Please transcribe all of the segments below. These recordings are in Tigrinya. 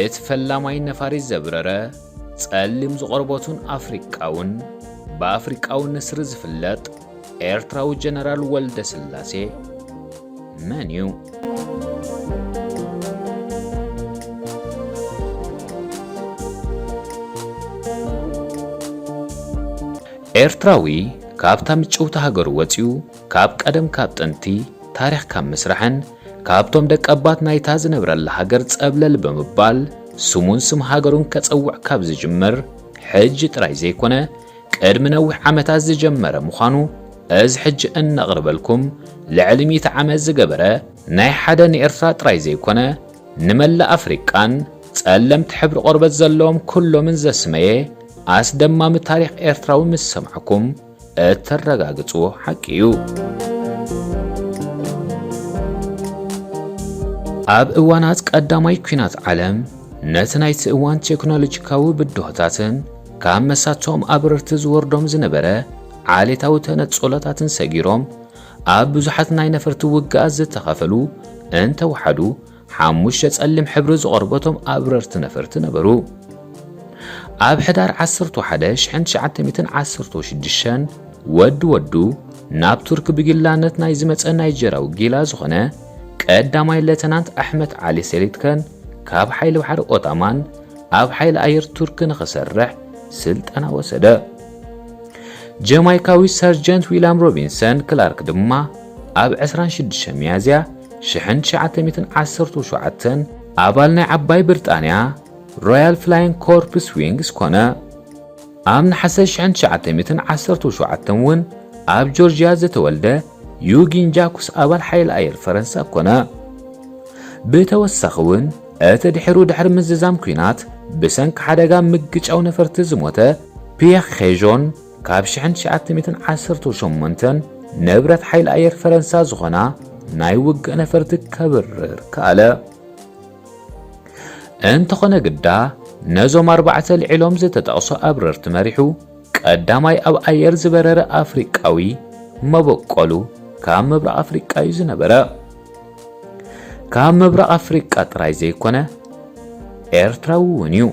እቲ ፈላማይ ነፋሪት ዘብረረ ጸሊም ዝቖርበቱን ኣፍሪቃውን ብኣፍሪቃዊ ንስሪ ዝፍለጥ ኤርትራዊ ጀነራል ወልደ ስላሴ መን እዩ? ኤርትራዊ ካብታ ምጭውቲ ሃገሩ ወጺኡ፣ ካብ ቀደም ካብ ጥንቲ ታሪኽ ካብ ምስራሕን ካብቶም ደቀባት ናይታ ዝነብረላ ሃገር ጸብለል ብምባል ስሙን ስም ሃገሩን ከጸውዕ ካብ ዝጅምር ሕጂ ጥራይ ዘይኮነ፣ ቅድሚ ነዊሕ ዓመታት ዝጀመረ ምዃኑ፣ እዚ ሕጂ እነቕርበልኩም ልዕሊ ሚእቲ ዓመት ዝገበረ ናይ ሓደ ንኤርትራ ጥራይ ዘይኮነ፣ ንመላእ ኣፍሪቃን ጸለምቲ ሕብሪ ቆርበት ዘለዎም ኩሎምን ዘስመየ ኣስደማሚ ታሪኽ ኤርትራዊ ምስ ሰማዕኩም እተረጋግጽዎ ሓቂ እዩ። ኣብ እዋናት ቀዳማይ ኲናት ዓለም፣ ነቲ ናይቲ እዋን ቴክኖሎጂካዊ ብድሆታትን ካብ መሳቶም ኣብረርቲ ዝወርዶም ዝነበረ ዓሌታዊ ተነጽሎታትን ሰጊሮም፣ ኣብ ብዙሓት ናይ ነፈርቲ ውግኣት ዝተኻፈሉ እንተወሓዱ፣ ሓሙሽተ ጸሊም ሕብሪ ዝቖርበቶም ኣብረርቲ ነፈርቲ ነበሩ። ኣብ ሕዳር ዓሰርተ ሓደ ሽሕን ትሽዓተ ሚእትን ዓሰርተ ሽዱሽተን ወዲ ወዱ ናብ ቱርክ ብጊላነት ናይ ዝመጸ ናይጀራዊ ጊላ ዝኾነ ቀዳማይ ሌተናንት ኣሕመድ ዓሊ ሴሊትከን ካብ ሓይሊ ባሕሪ ኦታማን ኣብ ሓይሊ ኣየር ቱርክ ንኽሰርሕ ስልጠና ወሰደ። ጀማይካዊ ሰርጀንት ዊልያም ሮቢንሰን ክላርክ ድማ ኣብ ዕስራን ሽዱሽተን ሚያዝያ ሽሕን ትሽዓተ ሚእትን ዓሰርተ ሸውዓተን ኣባል ናይ ዓባይ ብሪጣንያ ሮያል ፍላይንግ ኮርፕስ ዊንግስ ኮነ። ኣብ ነሓሰ ሽሕን ትሽዓተ ሚእትን ዓሰርተ ሸውዓተን እውን ኣብ ጆርጅያ ዝተወልደ ዩጊን ጃኩስ ኣባል ሓይሊ ኣየር ፈረንሳ ኮነ። ብተወሳኺ እውን፣ እቲ ድሒሩ ድሕሪ ምዝዛም ኲናት ብሰንኪ ሓደጋ ምግጫው ነፈርቲ ዝሞተ ፒየር ኼዦን ካብ ሽሕን ትሽዓተ ሚእትን ዓሰርተ ሸሞንተን ንብረት ሓይሊ ኣየር ፈረንሳ ዝኾና ናይ ውግእ ነፈርቲ ከብርር ከኣለ። እንተኾነ ግዳ፣ ነዞም ኣርባዕተ ልዒሎም ዝተጠቕሱ ኣብረርቲ መሪሑ፣ ቀዳማይ ኣብ ኣየር ዝበረረ ኣፍሪቃዊ መበቆሉ ካብ ምብራቕ ኣፍሪቃ እዩ ዝነበረ። ካብ ምብራቕ ኣፍሪቃ ጥራይ ዘይኮነ፣ ኤርትራዊ እውን እዩ።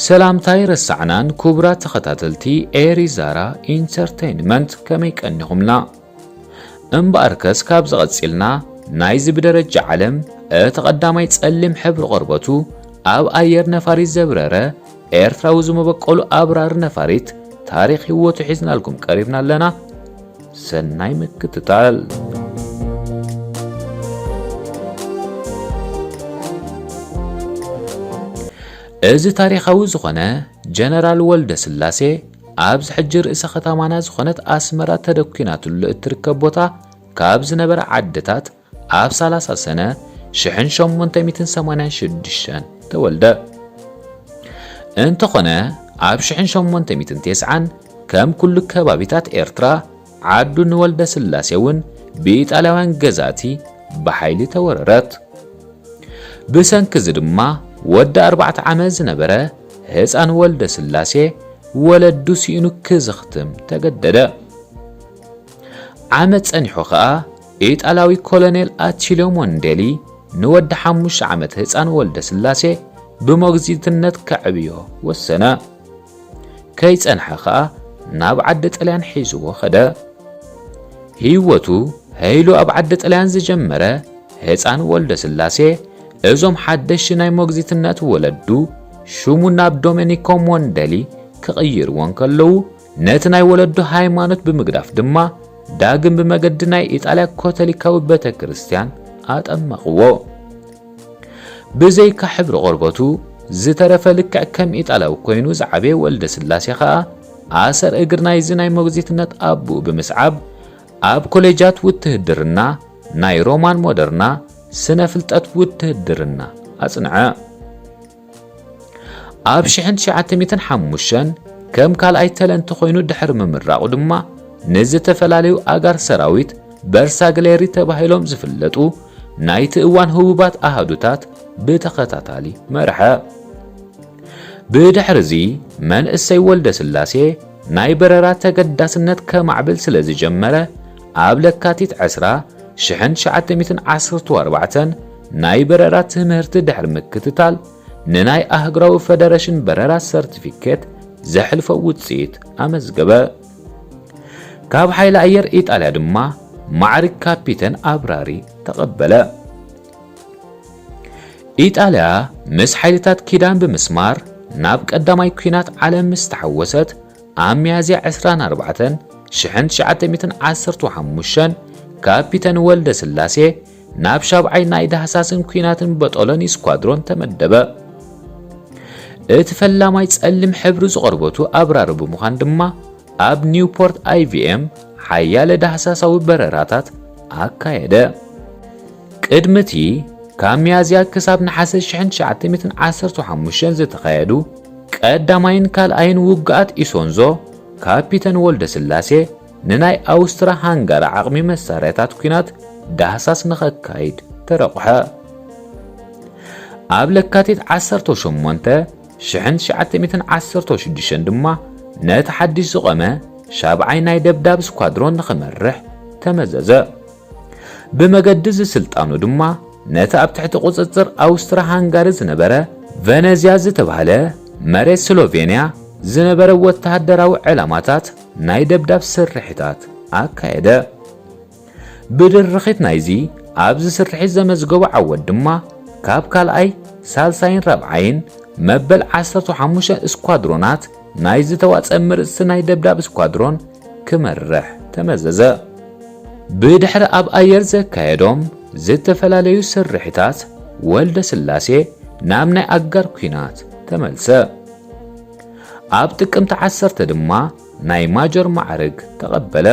ሰላምታ ኣይረሳዕናን ክቡራት ተኸታተልቲ ኤሪ ዛራ ኢንተርተይንመንት፣ ከመይ ቀኒኹምና? እምበኣርከስ ካብዚ ቀጺልና ናይዚ ብደረጃ ዓለም እቲ ቀዳማይ ጸሊም ሕብሪ ቆርበቱ ኣብ ኣየር ነፋሪት ዘብረረ ኤርትራዊ ዝመበቆሉ ኣብራሪ ነፋሪት ታሪኽ ህይወቱ ሒዝናልኩም ቀሪብና ኣለና። ሰናይ ምክትታል። እዚ ታሪኻዊ ዝኾነ ጀነራል ወልደ ስላሴ ኣብዚ ሕጂ ርእሰ ከተማና ዝኾነት ኣስመራ ተደኲናትሉ እትርከብ ቦታ ካብ ዝነበረ ዓድታት ኣብ ሰላሳ ሰነ ሽሕን ሸሞንተ ሚእትን ሰማንያን ሽዱሽተን ተወልደ። እንተኾነ፣ ኣብ ሽሕን ሸሞንተ ሚእትን ተስዓን ከም ኩሉ ከባቢታት ኤርትራ፣ ዓዱ ንወልደ ስላሴ እውን ብኢጣልያውያን ገዛእቲ ብሓይሊ ተወረረት። ብሰንኪ እዚ ድማ፣ ወዲ ኣርባዕተ ዓመት ዝነበረ ህፃን ወልደ ስላሴ ወለዱ ስኢኑ ክዝኽትም ተገደደ። ዓመት ጸኒሑ ኸኣ፣ ኢጣልያዊ ኮሎኔል ኣቲልዮ ሞንዴሊ ንወዲ ሓሙሽተ ዓመት ህጻን ወልደ ስላሴ ብሞግዚትነት ከዕብዮ ወሰነ። ከይጸንሐ ኸኣ፣ ናብ ዓዲ ጥልያን ሒዝዎ ኸደ። ህይወቱ ሀይሉ ኣብ ዓዲ ጥልያን ዝጀመረ ህጻን ወልደ ስላሴ፣ እዞም ሓደሽቲ ናይ ሞግዚትነት ወለዱ ሽሙ ናብ ዶሜኒኮ ሞንደሊ ክቕይርዎ እንከለዉ፣ ነቲ ናይ ወለዱ ሃይማኖት ብምግዳፍ ድማ፣ ዳግም ብመገዲ ናይ ኢጣልያ ኮቶሊካዊ ቤተ ክርስቲያን ኣጠመቕዎ። ብዘይካ ሕብሪ ቆርበቱ ዝተረፈ ልክዕ ከም ኢጣልያዊ ኮይኑ ዝዓበየ ወልደ ስላሴ ኸኣ፣ ኣሰር እግሪ ናይዚ ናይ ሞግዚትነት ኣቦኡ ብምስዓብ፣ ኣብ ኮሌጃት ውትህድርና ናይ ሮማን ሞደርና ስነ ፍልጠት ውትህድርና ኣጽንዐ። ኣብ ሽሕን ትሽዓተ ሚእትን ሓሙሽተን ከም ካልኣይ ተለንቲ ኮይኑ ድሕሪ ምምራቑ ድማ፣ ንዝተፈላለዩ ኣጋር ሰራዊት በርሳግሌሪ ተባሂሎም ዝፍለጡ ናይቲ እዋን ህቡባት ኣሃዱታት ብተኸታታሊ መርሐ። ብድሕርዚ መንእሰይ ወልደ ስላሴ ናይ በረራ ተገዳስነት ከማዕብል ስለ ዝጀመረ፣ ኣብ ለካቲት ዕስራ ሽሕን ትሽዓተ ሚእትን ዓሰርተ ኣርባዕተን ናይ በረራ ትምህርቲ ድሕሪ ምክትታል፣ ንናይ ኣህጉራዊ ፈደረሽን በረራ ሰርቲፊኬት ዘሕልፎ ውጽኢት ኣመዝገበ። ካብ ሓይሊ ኣየር ኢጣልያ ድማ ማዕርግ ካፒተን ኣብራሪ ተቐበለ። ኢጣልያ ምስ ሓይልታት ኪዳን ብምስማር ናብ ቀዳማይ ኲናት ዓለም ምስ ተሓወሰት፣ ኣብ ሚያዝያ ዕስራን ኣርባዕተን ሽሕን ትሽዓተ ሚእትን ዓሰርተ ሓሙሽተን ካፒተን ወልደ ስላሴ ናብ ሻብዓይ ናይ ዳህሳስን ኲናትን ቦጦሎኒ ስኳድሮን ተመደበ። እቲ ፈላማይ ጸሊም ሕብሪ ዝቐርበቱ ኣብራሪ ብምዃን ድማ ኣብ ኒውፖርት ኣይቪኤም ሓያለ ዳህሳሳዊ በረራታት ኣካየደ። ቅድሚ እቲ ካብ ሚያዝያ ክሳብ ነሓሰ ሽሕን ትሽዓተ ሚእትን ዓሰርተ ሓሙሽተን ዝተኻየዱ ቀዳማይን ካልኣይን ውግኣት ኢሶንዞ፣ ካፒተን ወልደ ስላሴ ንናይ ኣውስትራ ሃንጋራ ዓቕሚ መሳርያታት ኲናት ዳህሳስ ንኸካይድ ተረቑሐ። ኣብ ለካቲት ዓሰርተ ሸሞንተ ሽሕን ትሽዓተ ሚእትን ዓሰርተ ሽዱሽተን ድማ ነቲ ሓድሽ ዝቖመ ሻብዓይ ናይ ደብዳብ ስኳድሮን ንኽመርሕ ተመዘዘ። ብመገዲ እዚ ስልጣኑ ድማ ነቲ ኣብ ትሕቲ ቁጽጽር ኣውስትራ ሃንጋሪ ዝነበረ ቨነዝያ ዝተባህለ መሬት ስሎቬንያ ዝነበረ ወተሃደራዊ ዕላማታት ናይ ደብዳብ ስርሒታት ኣካየደ። ብድርኺት ናይዚ ኣብዚ ስርሒት ዘመዝገቦ ዓወት ድማ ካብ ካልኣይ፣ ሳልሳይን ራብዓይን መበል ዓሰርተ ሓሙሽተ ስኳድሮናት ናይ ዝተዋጸ ምርጽቲ ናይ ደብዳብ ስኳድሮን ክመርሕ ተመዘዘ። ብድሕሪ ኣብ ኣየር ዘካየዶም ዝተፈላለዩ ስርሒታት ወልደ ስላሴ ናብ ናይ ኣጋር ኲናት ተመልሰ። ኣብ ጥቅምቲ ዓሰርተ ድማ ናይ ማጆር ማዕርግ ተቐበለ።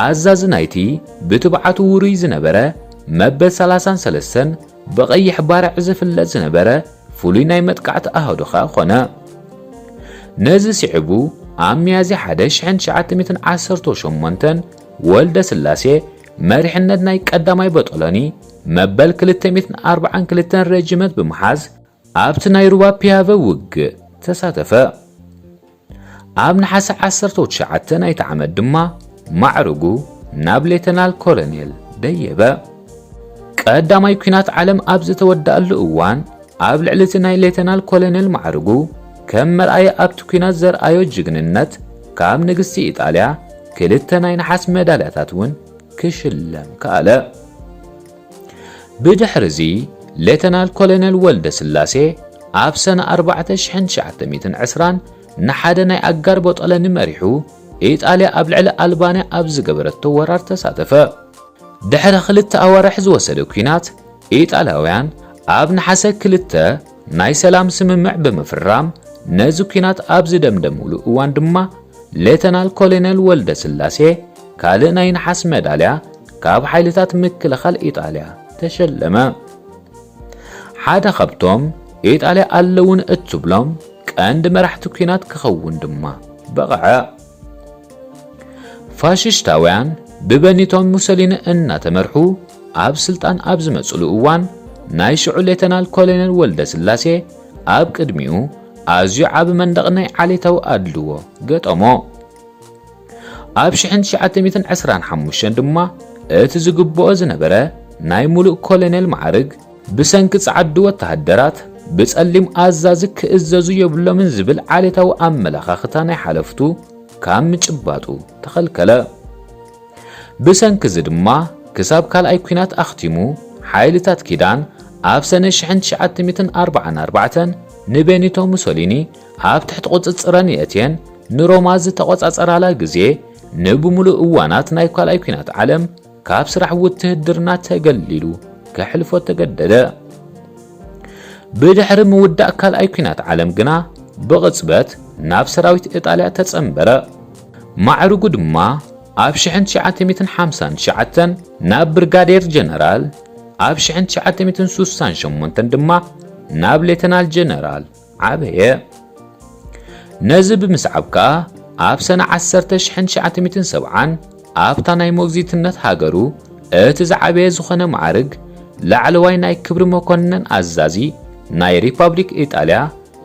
ኣዛዚ ናይቲ ብትብዓቱ ውሩይ ዝነበረ መበል ሰላሳን ሰለስተን ብቐይሕ ባርዕ ዝፍለጥ ዝነበረ ፍሉይ ናይ መጥቃዕቲ ኣሃዱ ኸኣ ኾነ። ነዚ ስዒቡ ኣብ ሚያዝያ ሓደ ሽሕን ትሽዓተ ሚእትን ዓሰርተ ሸሞንተን ወልደ ስላሴ መሪሕነት ናይ ቀዳማይ ቦጦሎኒ መበል ክልተ ሚእትን ኣርባዓን ክልተን ሬጅመንት ብምሓዝ ኣብቲ ናይ ሩባ ፒያቨ ውግእ ተሳተፈ። ኣብ ነሓሰ ዓሰርተ ትሽዓተ ናይቲ ዓመት ድማ ማዕርጉ ናብ ሌተናል ኮሎኔል ደየበ። ቀዳማይ ኲናት ዓለም ኣብ ዝተወደኣሉ እዋን ኣብ ልዕሊ እቲ ናይ ሌተናል ኮሎኔል ማዕርጉ ከም መርኣያ ኣብቲ ኲናት ዘርኣዮ ጅግንነት ካብ ንግስቲ ኢጣልያ ክልተ ናይ ነሓስ መዳልያታት እውን ክሽለም ከኣለ። ብድሕሪ እዚ ሌተናል ኮሎኔል ወልደ ስላሴ ኣብ ሰነ ኣርባዕተ ሽሕን ትሽዓተ ሚእትን ዕስራን ንሓደ ናይ ኣጋር ቦጠለኒ መሪሑ ኢጣልያ ኣብ ልዕሊ ኣልባንያ ኣብ ዝገበረቶ ወራር ተሳተፈ። ድሕሪ ክልተ ኣዋርሕ ዝወሰደ ኲናት፣ ኢጣልያውያን ኣብ ነሓሰ ክልተ ናይ ሰላም ስምምዕ ብምፍራም፣ ነዚ ኲናት ኣብ ዝደምደምሉ እዋን ድማ፣ ሌተናል ኮሎኔል ወልደ ስላሴ ካልእ ናይ ነሓስ መዳልያ ካብ ሓይልታት ምክልኻል ኢጣልያ ተሸለመ። ሓደ ካብቶም ኢጣልያ ኣለውን እትብሎም ቀንዲ መራሕቲ ኲናት ክኸውን ድማ በቕዐ። ፋሽስታውያን ብበኒቶ ሙሶሊኒ እናተመርሑ ኣብ ስልጣን ኣብ ዝመጽሉ እዋን፣ ናይ ሽዑ ሌተናል ኮሎኔል ወልደ ስላሴ ኣብ ቅድሚኡ ኣዝዩ ዓቢ መንደቕ ናይ ዓሌታዊ ኣድልዎ ገጠሞ። ኣብ ሽሕን ትሽዓተ ሚእትን ዕስራን ሓሙሽተን ድማ እቲ ዝግብኦ ዝነበረ ናይ ሙሉእ ኮሎኔል ማዕርግ ብሰንኪ ጸዓዱ ወተሃደራት ብጸሊም ኣዛዚ ክእዘዙ የብሎምን ዝብል ዓሌታዊ ኣመለኻኽታ ናይ ሓለፍቱ ካብ ምጭባጡ ተኸልከለ። ብሰንኪ እዚ ድማ ክሳብ ካልኣይ ኲናት ኣኽቲሙ፣ ሓይልታት ኪዳን ኣብ ሰነ ሽሕን ትሽዓተ ሚእትን ኣርባዓን ኣርባዕተን ንቤኒቶ ሙሶሊኒ ኣብ ትሕቲ ቁጽጽረን የእትየን ንሮማ ዝተቖጻጸራላ ግዜ፣ ንብምሉእ እዋናት ናይ ካልኣይ ኲናት ዓለም ካብ ስራሕ ውትህድርና ተገሊሉ ከሕልፎ ተገደደ። ብድሕሪ ምውዳእ ካልኣይ ኲናት ዓለም ግና ብቕጽበት ናብ ሰራዊት ኢጣልያ ተጸንበረ። ማዕርጉ ድማ ኣብ ሽሕን ትሽዓተ ሚእትን ሓምሳን ትሽዓተን ናብ ብርጋዴር ጀነራል፣ ኣብ ሽሕን ትሽዓተ ሚእትን ሱሳን ሸሞንተን ድማ ናብ ሌተናል ጀነራል ዓበየ። ነዚ ብምስዓብ ከኣ ኣብ ሰነ ዓሰርተ ሽሕን ትሽዓተ ሚእትን ሰብዓን ኣብታ ናይ ሞግዚትነት ሃገሩ እቲ ዝዓበየ ዝኾነ ማዕርግ ላዕለዋይ ናይ ክብሪ መኮነን ኣዛዚ ናይ ሪፓብሊክ ኢጣልያ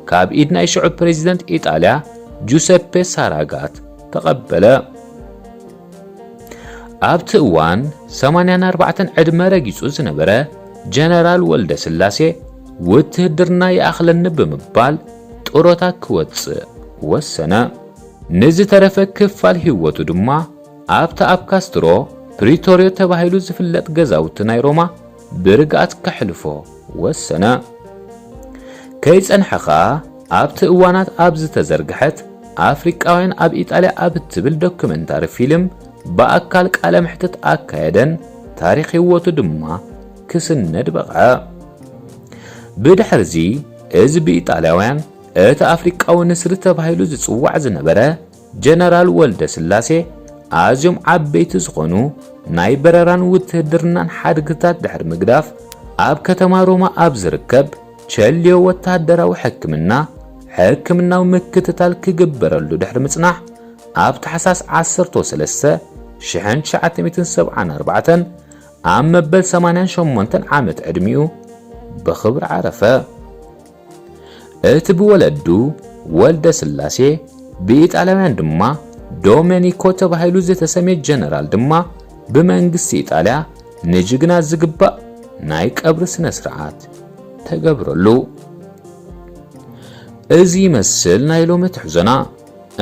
ካብ ኢድ ናይ ሽዑ ፕሬዚደንት ኢጣልያ ጁሰፔ ሳራጋት ተቐበለ። ኣብቲ እዋን ሰማንያን ኣርባዕተን ዕድመ ረጊጹ ዝነበረ ጀነራል ወልደ ስላሴ፣ ውትህድርና ይኣኽለኒ ብምባል ጡረታ ክወጽእ ወሰነ። ንዝተረፈ ክፋል ህይወቱ ድማ ኣብቲ ኣብ ካስትሮ ፕሪቶርዮ ተባሂሉ ዝፍለጥ ገዛውቲ ናይ ሮማ ብርግኣት ከሕልፎ ወሰነ። ከይጸንሐ ኸኣ ኣብቲ እዋናት ኣብ ዝተዘርግሐት ኣፍሪቃውያን ኣብ ኢጣልያ ኣብ እትብል ዶክመንታሪ ፊልም ብኣካል ቃለ መሕትት ኣካየደን ታሪኽ ህይወቱ ድማ ክስነድ በቕዐ። ብድሕርዚ እዚ ብኢጣልያውያን እቲ ኣፍሪቃዊ ንስሪ ተባሂሉ ዝጽዋዕ ዝነበረ ጀነራል ወልደ ስላሴ ኣዝዮም ዓበይቲ ዝኾኑ ናይ በረራን ውትህድርናን ሓድግታት ድሕሪ ምግዳፍ ኣብ ከተማ ሮማ ኣብ ዝርከብ ቸልዮ ወተሃደራዊ ሕክምና ሕክምናዊ ምክትታል ክግበረሉ ድሕሪ ምጽናሕ ኣብ ታሕሳስ ዓሰርተ ሰለስተ ሽሕን ትሽዓተ ሚእትን ሰብዓን ኣርባዕተን ኣብ መበል ሰማንያን ሸሞንተን ዓመት ዕድሚኡ ብኽብሪ ዓረፈ። እቲ ብወለዱ ወልደ ስላሴ ብኢጣልያውያን ድማ ዶሜኒኮ ተባሂሉ ዝተሰምየ ጀነራል ድማ ብመንግስቲ ኢጣልያ ንጅግና ዝግባእ ናይ ቀብሪ ስነ ስርዓት ተገብረሉ። እዚ ይመስል ናይ ሎሚ ትሕዞና።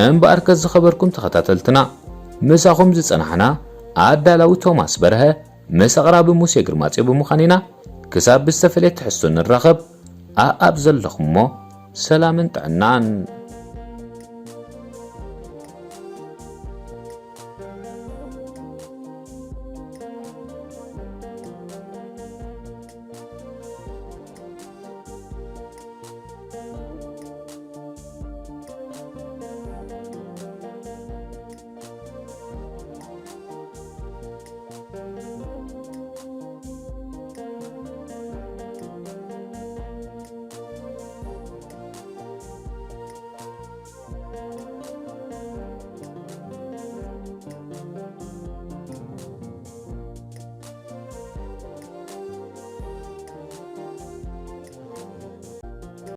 እምበኣርከ ዝኸበርኩም ተኸታተልትና፣ ምሳኹም ዝጸናሕና ኣዳላዊ ቶማስ በርሀ ምስ ኣቕራቢ ሙሴ ግርማጽዮ ብምዃን ኢና። ክሳብ ብዝተፈለየ ትሕዝቶ ንራኸብ፣ ኣኣብ ዘለኹሞ ሰላምን ጥዕናን።